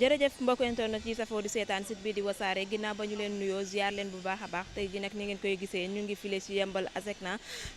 jërëjëf mbokk internet yi safoo di seetaan site bi di wasaare ginnaaw ba ñu leen nuyoo ziar leen bu baax a baax tey ji nag ni ngeen koy gisee ñu ngi file ci yembal ASECNA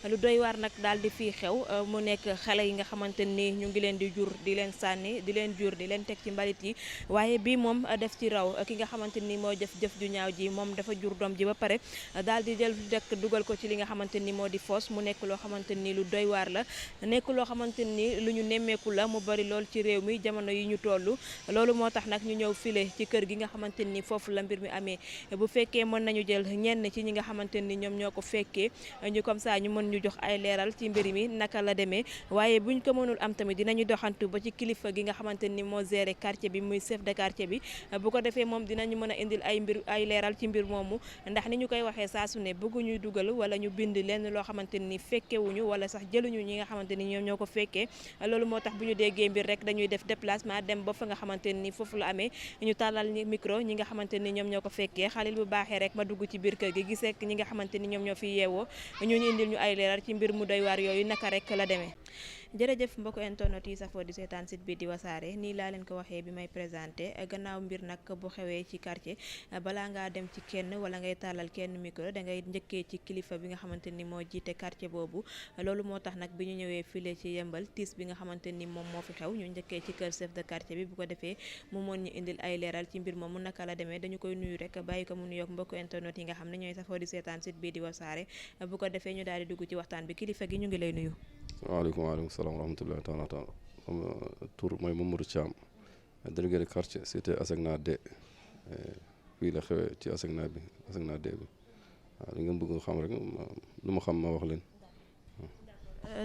lu doy waar nag daal di fii xew mu nekk xale yi nga xamante ni ñu ngi leen di jur di leen sànni di leen jur di leen teg ci mbalit yi waaye bii moom def ci raw ki nga xamante ni moo jëf ju ñaaw ji moom dafa jur doom ji ba pare daal di jël dekk dugal ko ci li nga xamante ni moo di foos mu nekk loo xamante ni lu doy waar la nekk loo xamante ni lu ñu nemmeeku la mu bari lool ci réew mi jamono yi ñu toll loolu moo tax nag ñu ñëw file ci kër gi nga xamante ni foofu la mbir mi amee bu fekkee mën nañu jël ñenn ci ñi nga xamante ni ñoom ñoo ko fekkee ñu comme ça ñu mën ñu jox ay leeral ci mbir mi naka la demee waaye buñ ko mënul am tamit dinañu doxantu ba ci kilifa gi nga xamante ni moo géré quartier bi muy chef de quartier bi bu ko defee moom dinañu mën a indil ay leeral ci mbir moomu ndax ni ñu koy waxee saa su ne bëgguñuy dugal wala ñu bind lenn loo xamante ni fekkewuñu wala sax jëluñu ñi nga xamante ni ñoom ñoo ko fekkee loolu moo tax bu ñu déggee mbir rek dañuy def déplacement dem ba fa nga xamante ni foofu la amee ñu tàllal micro ñi nga xamante ni ñoom ñoo ko fekkee xalil bu baaxee rek ma dugg ci biir kër gi gisee ñi nga xamante ni ñoom ñoo fi yeewoo ñu indil ñu ay leeral ci mbir mu doy waar yooyu naka rek la demee jërëjëf mbokk internet yi safoo di seetaan site bi di wasaare nii laa leen ko waxee bi may présenté gannaaw mbir nag bu xewee ci quartier balaa ngaa dem ci kenn wala ngay tàllal kenn micro da ngay njëkkee ci kilifa bi nga xamante ni moo jiite quartier boobu loolu moo tax nag bi ñu ñëwee file ci yembal tiis bi nga xamante ni moom moo fi xew ñu njëkkee ci kër chef de quartier bi bu ko defee mu mën ñu indil ay leeral ci mbir moomu naka la demee dañu koy nuyu rek bàyyi ko mu nuyoog mbokk internet yi nga xam ne ñooy safoo di seetaan site bi di wasaare bu ko defee ñu daal di dugg ci waxtaan bi kilifa gi ñu ngi lay nuyu. waaleykum salaam wa rahmatullahi taala sama tur mooy Mamadou Thiam délégué de quartier cité ASECNA D fii la xewee ci ASECNA D bi waaw li ngeen bëgg xam rek lu ma xam ma wax leen.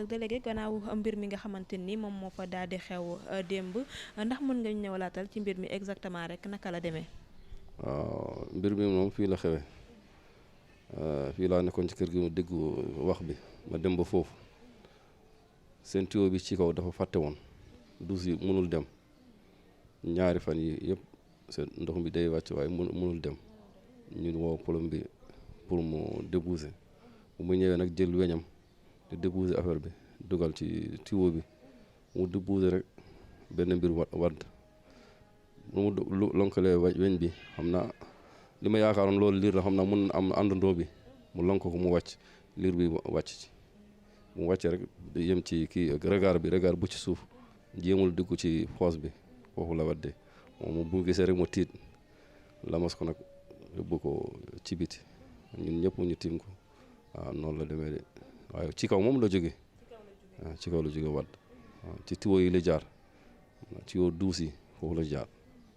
délégué gannaaw mbir mi nga xamante ni moom moo fa daal di xew démb ndax mën nga ñëwalaatal ci mbir mi exactement rek naka la demee. waaw mbir mi moom fii la xewee fii laa nekkoon ci kër gi ma dégg wax bi ma dem ba foofu. seen tuyau bi ci kaw dafa fàtte woon douche yi mënul dem ñaari fan yi yëpp seen ndox mi day wàcc waaye mënul dem ñu woo plombier bi pour mu déboucher bu mu ñëwee nag jël weñam di déboucher affaire bi dugal ci tuyau bi mu déboucher rek benn mbir wadd lu mu lonkalee weñ bi xam naa li ma yaakaaroon loolu liir la xam naa mun am àndandoo bi mu lonk ko mu wàcc liir bi wàcc ci mu wàccee rek yem ci kii regard bu ci suuf jéemul dugg ci foos bi foofu la waddee moom bu gisee rek mu tiit lamas ko nag yóbbu ko ci biti ñun ñëpp ñu tiim ko waaw noonu la demee de waaye ci kaw moom la jóge waaw ci kaw la jóge wadd waaw ci tiwo yi la jaar ci yow duus yi foofu la jaar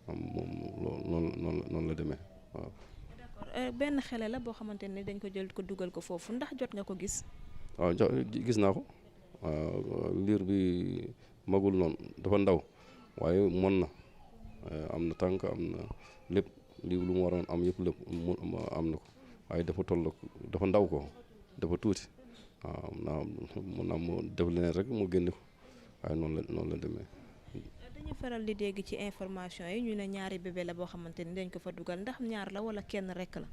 moom noonu la demee waaw. d'accord benn xale la boo xamante ne dañ ko jël ko dugal ko foofu ndax jot nga ko gis. waaw gis naa ko waaw liir bi magul noonu dafa ndaw waaye mën na am na tànk am na lépp lii lu mu waroon am yëpp lépp am na ko waaye dafa ndaw ko dafa tuuti waaw mun naa mu def leneen rek mu génne ko waaye noonu la demee. dañu faral di dégg ci information yi ñu ne ñaari bébé la boo xamante ni dañ ko fa dugal ndax ñaar la wala kenn rek la.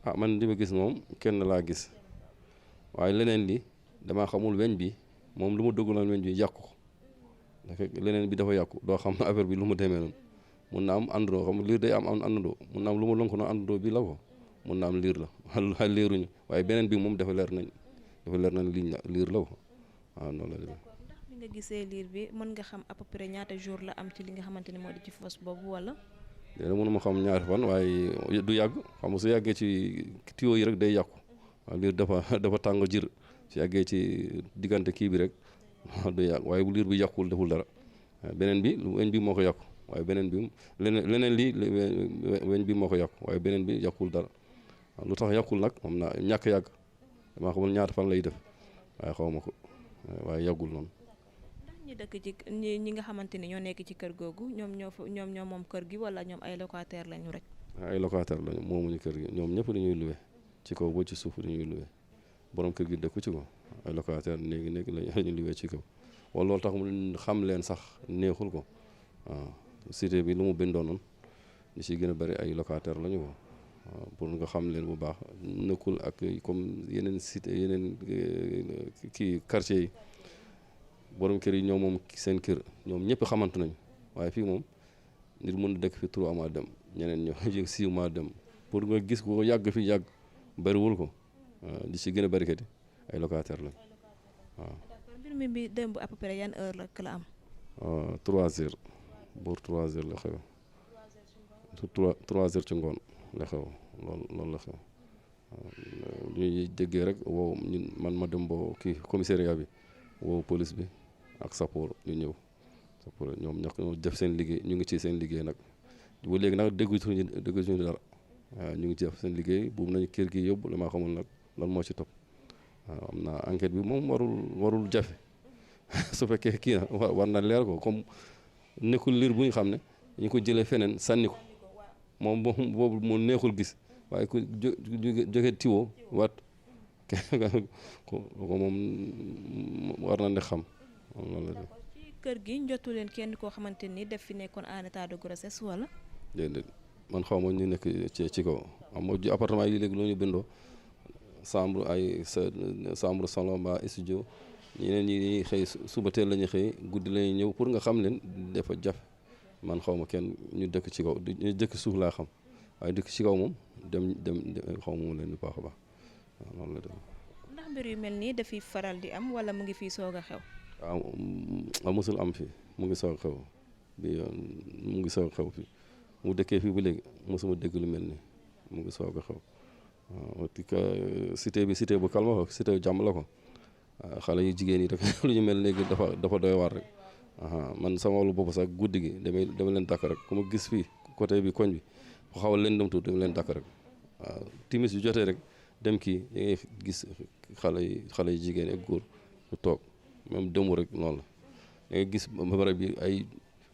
ah man li ma gis moom kenn laa gis. waaye leneen li damaa xamul weñ bi moom lu ma dugaloon weñ bi yàqu ko leneen bi dafa yàqu doo xam affaire bi lu mu demee noonu mun na am àndandoo xam liir day am àndandoo mun na am lu ma lonk noonu àndandoo bi la ko mun na am liir la liiruñu waaye beneen bi moom dafa leer nañ liir la ko waaw noonu la demee. ndax bi nga gisee liir bi mën nga xam à peu près ñaata jour la am ci li nga xamante ni moo di ci foos boobu wala. léegi mënuma xam ñaari fan waaye du yàgg xam nga su yàggee ci tuyau yi rek day yàqu. waaw liir dafa tàng jër su yàggee ci diggante kii bi rek du yàgg waaye bu liir bi yàqul deful dara beneen bi weñ bi moo ko yàqu waaye beneen bi leneen li weñ bi moo ko yàqu waaye beneen bi yàqul dara lu tax yàqul nag moom naa ñàkk yàgg damaa xamul ñaata fan lay def waaye xaw ma ko waaye yàggul noonu. ndax ñi dëkk ci ñi nga xamante ni ñoo nekk ci kër googu ñoom ñoo moom kër gi wala ñoom ay locataire lañu rek. ay locataire lañu moomuñu kër gi ñoom ñëpp dañuy luwe. ci kaw ba ci suuf dañuy luwe borom kër gi dëkku ci ko ay locataire néegi lañu luwe ci kaw wala loolu tax mu xam leen sax neexul ko waaw cité bi lu mu bindoo noonu ñu si gën a bëri ay locataire lañu ko waaw pour nga xam leen bu baax nekkul ak comme yeneen cité yeneen kii quartier yi borom kër yi ñoom moom seen kër ñoom ñëpp xamante nañu waaye fii moom nit mun na dëkk fi 3 mois dem ñeneen ñoo 6 mois dem pour nga gis ko yàgg fi yàgg bëriwul ko di ci gën a bëri kat ay locataire lañ waaw. mbir mi bi démb à peu près yan heure la am. 3 heures boor 3 heures la xew 3 heures ci ngoon la xew loolu la xew ñuy déggee rek wow ñun man ma dem boo kii commissariat bi wow police bi ak sappoor ñu ñëw sappoor ñoom ñoo def seen liggéey ñu ngi ci seen liggéey nag ba léegi nag dégguñu dara waaw ñu ngi ci def seen liggéey buubu nañu kër gi yóbbu la maa xamul nag lan moo ci topp waaw am na enquête bi moom warul jafe su fekkee kii na war na leer ko comme nekkul liir bu ñu xam ne ñu ko jëlee feneen sànni ko moom boobu moo neexul gis waaye ku jóge tiwo wat ko moom war na ne xam loolu la. ci kër gi njotu leen kenn koo xamante ni def fi nekkoon en état de grossesse wala. déedéet man xaw ma ñu nekk ci kaw am na appartement yi léegi loo ñu bindoo chambre ay chambre salon ba studio ñeneen ñi xëy suba teel la ñuy xëy guddi la ñuy ñëw pour nga xam leen dafa jafe man xaw ma kenn ñu dëkk ci kaw ñu dëkk suuf laa xam waaye dëkk ci kaw moom dem xaw ma leen bu baax a baax waaw noonu la dem. ndax mbir yu mel nii dafiy faral di am wala mu ngi fii soog a xew. waaw mosul am fii mu ngi soog a xew bi mu ngi soog a xew fii mu dëkkee fii ba léegi mosuma dégg lu mel nii mu ngi soog a xew waaw cité bi cité bu calme la cité jàmm la ko xale yu jigéen yi rek lu ñu mel léegi dafa doy waar rek man sama wàllu bopp sax guddi gi dama leen dàkk rek ku ma gis fii côté bi koñ bi fu xaw a leen dem tuuti dama leen dàkk rek waaw timis yu jotee rek dem kii da ngay gis xale yu jigéen ak góor ñu toog même demu rek noonu la da ngay gis barab bi ay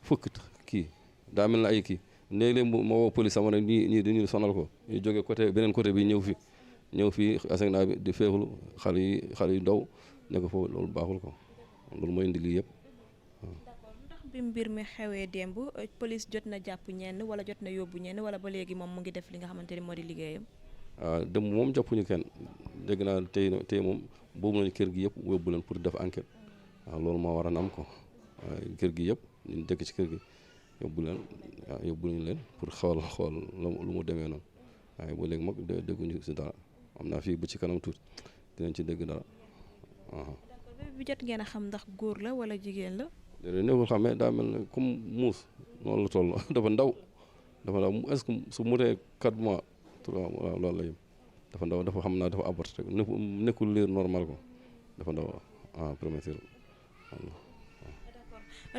fukk kii daa mel na ay kii léeg-léeg ma woo police sama ne ñii dañuy sonal ko ñu jógee côté beneen côté bi ñëw fii asegna bi di feexlu xale yu ndaw ne ko foofu loolu baaxul ko loolu mooy indi lii yëpp ndax bi mbir mi xewee démb police jot na jàpp ñenn wala jot na yóbbu ñenn wala ba léegi moom mu ngi def li nga xamante ni moo di liggéeyam. waaw démb moom jàppuñu kenn dégg naa tey moom boobu nañu kër gi yëpp yóbbu leen pour def enquête waaw loolu moo war a am ko waaye kër gi yëpp ñu dëkk ci kër gi yóbbu nañu leen pour xool lu mu demee noonu waaye ba léegi mag dégguñu si dara am naa fii ba ci kanam tuuti dinañ ci dégg dara. d'accord bi jot ngeen a xam ndax góor la wala jigéen la. déedéet nekkul xam ne daa mel ne comme muus noonu la toll dafa ndaw est-ce que su mutee 4 mois 3 mois loolu la yem dafa ndaw dafa xam naa dafa avorté rek nekkul liir normal ko dafa ndaw prématuré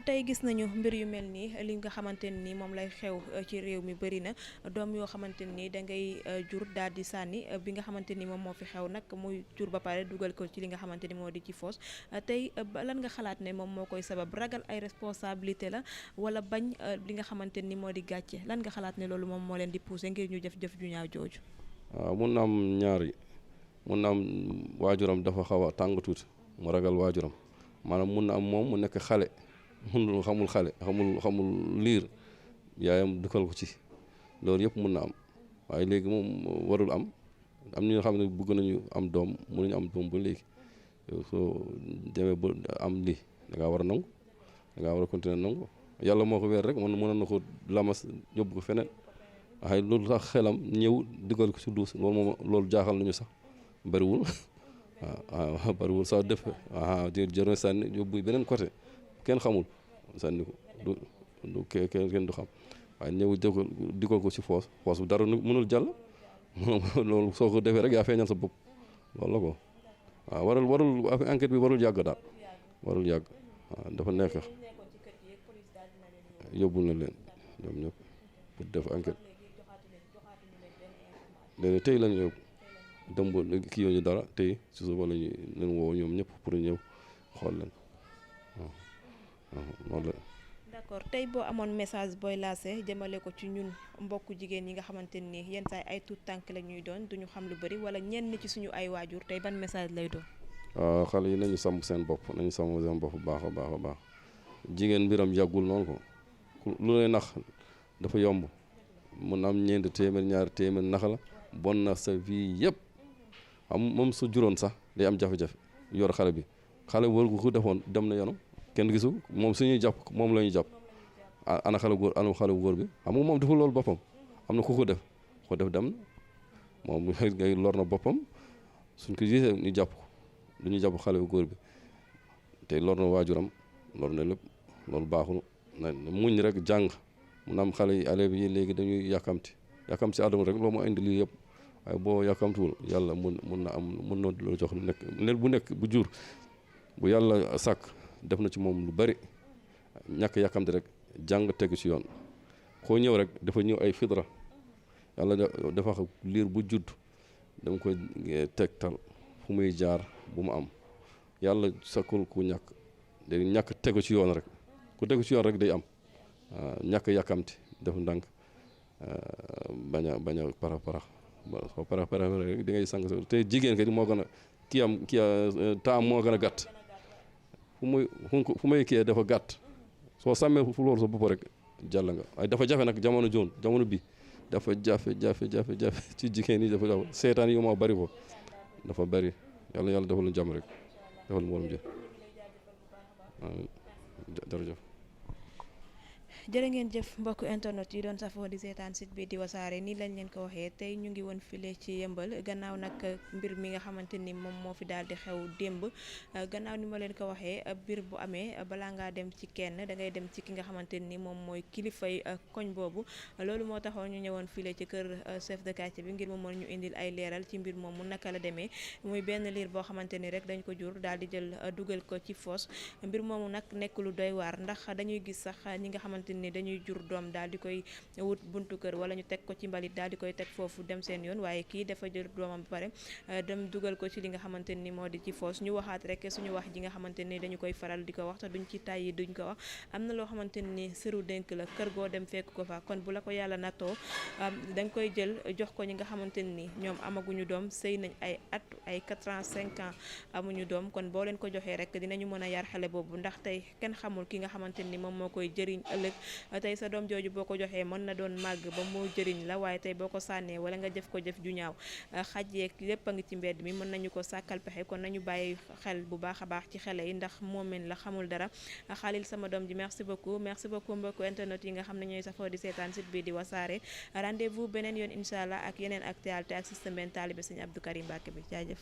tey gis nañu mbir yu mel nii li nga xamante ni moom lay xew ci réew mi bëri na doom yoo xamante ni da ngay jur daal di sànni bi nga xamante ni moom moo fi xew nag muy jur ba pare dugal ko ci li nga xamante ni moo di ci foos tey lan nga xalaat ne moom moo koy sabab ragal ay responsabilité la wala bañ li nga xamante ni moo di gàcce lan nga xalaat ne loolu moom moo leen di poussé ngir ñu jëf ju ñaaw jooju. waaw mun na am ñaari mun na am waajuram dafa xaw a tàng tuuti mu ragal waajuram maanaam mun na am moom mu nekk xale. xamul xale xamul liir yaayam dugal ko ci loolu yëpp mun na am waaye léegi moom warul am ñoo xam ne bëgg nañu am doom mënuñu am doom ba léegi yow soo demee ba am lii da ngaa war a nangu da ngaa war a continuer nangu yàlla moo ko weer rek mën na ko lamas yóbbu ko feneen waaye loolu tax xelam ñëw dugal ko ci duus loolu jaaxal nañu sax bariwul waaw bariwul sax def jërë sànni yóbbu beneen côté kenn xamul sànni ko du kenn du xam waaye ñëw digal ko ci foos bu dara mënul jàll loolu soo ko defee rek yaa feeñal sa bopp loolu la ko waaw warul enquête bi warul yàgg daal warul yàgg waaw dafa nekk yóbbul na leen ñoom ñëpp pour def enquête léegi tey lañu yóbbu dem kii yooyu dara tey si suba lañu leen woo ñoom ñëpp pour ñëw xool leen waaw d'accord tey boo amoon message booy lancé jëmale ko ci ñun mbokku jigéen yi nga xamante ni yenn saa ay tuut tànk la ñuy doon duñu xam lu bëri wala ñenn ci suñu ay waajur tey ban message lay doon. waaw xale yi nañu sàmm seen bopp bu baax a baax jigéen mbiram yàggul noonu ko lu lay nax dafa yomb mun na am 4 téeméer 2 téeméer nax la bon na sa vie yëpp moom su juróon sax day am jafe-jafe yor xale bi xale wër gu ko defoon dem na yoonam kenn gisu moom suñuy jàpp moom la ñuy jàpp ana xale bu góor bi xam nga moom deful loolu boppam am na ku ko def dem na moom ngay lor na boppam suñ ko gisee ñu jàpp ko du ñu jàpp xale bu góor bi te lor na waajuram lor na lépp loolu baaxul na muñ rek jàng mu naam xale yi élèves yi léegi dañuy yàkkamti àdduna rek loolu moo indi lii yëpp waaye boo yàkkamtiwul yàlla mun na la jox nekk bu jur bu yàlla sàkk def na ci moom lu bari ñàkk yàkkamti rek jàng tegu ci yoon koo ñëw rek dafa ñëw ay fidra yàlla dafa wax liir bu judd dama koy tegtal fu muy jaar bu mu am yàlla sakkul ku ñàkk tegu ci yoon rek ku tegu ci yoon rek day am ñàkk yàkkamti def ndànk bañ a parax soo parax rek di ngay sang te jigéen kat moo gën a taam moo gën a gàtt fu muy kii dafa gàtt soo sàmmee fu loolu sa bopp rek jàll nga waaye dafa jafe nag jamono bi dafa jafe ci jigéen yi dafa jafe seetaan yi moo bari ko dafa bari yàlla defal lu jàmm rek defal lu mboolum jë jërëjëf jërë ngeen jëf mbokk internet yi doon safoo di seetaan site bi di wasaare nii lañ leen ko waxee tey ñu ngi woon file ci yëmbal gannaaw nag mbir mi nga xamante ni moom moo fi daal di xew démb gannaaw ni ma leen ko waxee mbir bu amee balaa ngaa dem ci kenn da ngay dem ci ki nga xamante ni moom mooy kilifay koñ boobu loolu moo taxoon ñu ñëwoon file ci kër chef de quartier bi ngir mu mën ñu indil ay leeral ci mbir moom mu naka la demee muy benn liir boo xamante ni rek dañ ko jur daal di jël dugal ko ci foos mbir moomu nag nekk lu doy waar ndax dañuy gis sax ñi nga xamante ni dañuy jur doom daal di koy wut buntu kër wala ñu teg ko ci mbalit daal di koy teg foofu dem seen yoon waaye kii dafa jël doomam ba pare dem dugal ko ci li nga xamante ni moo di ci foos ñu waxaat rek suñu wax ji nga xamante ni dañu koy faral di ko wax te duñ ci tàyyi duñ ko wax am na loo xamante ni sëru dénk la kër goo dem fekk ko fa kon bu la ko yàlla nattoo danga koy jël jox ko ñi nga xamante ni ñoom amaguñu doom sëy nañ ay at ay 4 ans 5 ans amuñu doom kon boo leen ko joxee rek dinañu mën a yar xale boobu ndax tey kenn xamul ki nga xamante ni moom moo koy jëriñ ëllëg tey sa doom jooju boo ko joxee mën na doon màgg ba moo jëriñ la waaye tey boo ko sànnee wala nga jëf ko jëf ju ñaaw xaj yeeg lépp a ngi ci mbedd mi mën nañu ko sàkkal pexe kon nañu bàyyi xel bu baax a baax ci xale yi ndax moomeen la xamul dara Khalil sama doom ji merci beaucoup mbokku internet yi nga xam ne ñooy safoo di seetaan site bi di wasaare rendez-vous beneen yoon incha allah ak yeneen actualité ak système benn taalibe Sëñ Abdou Karim Mbacké bi jaajëf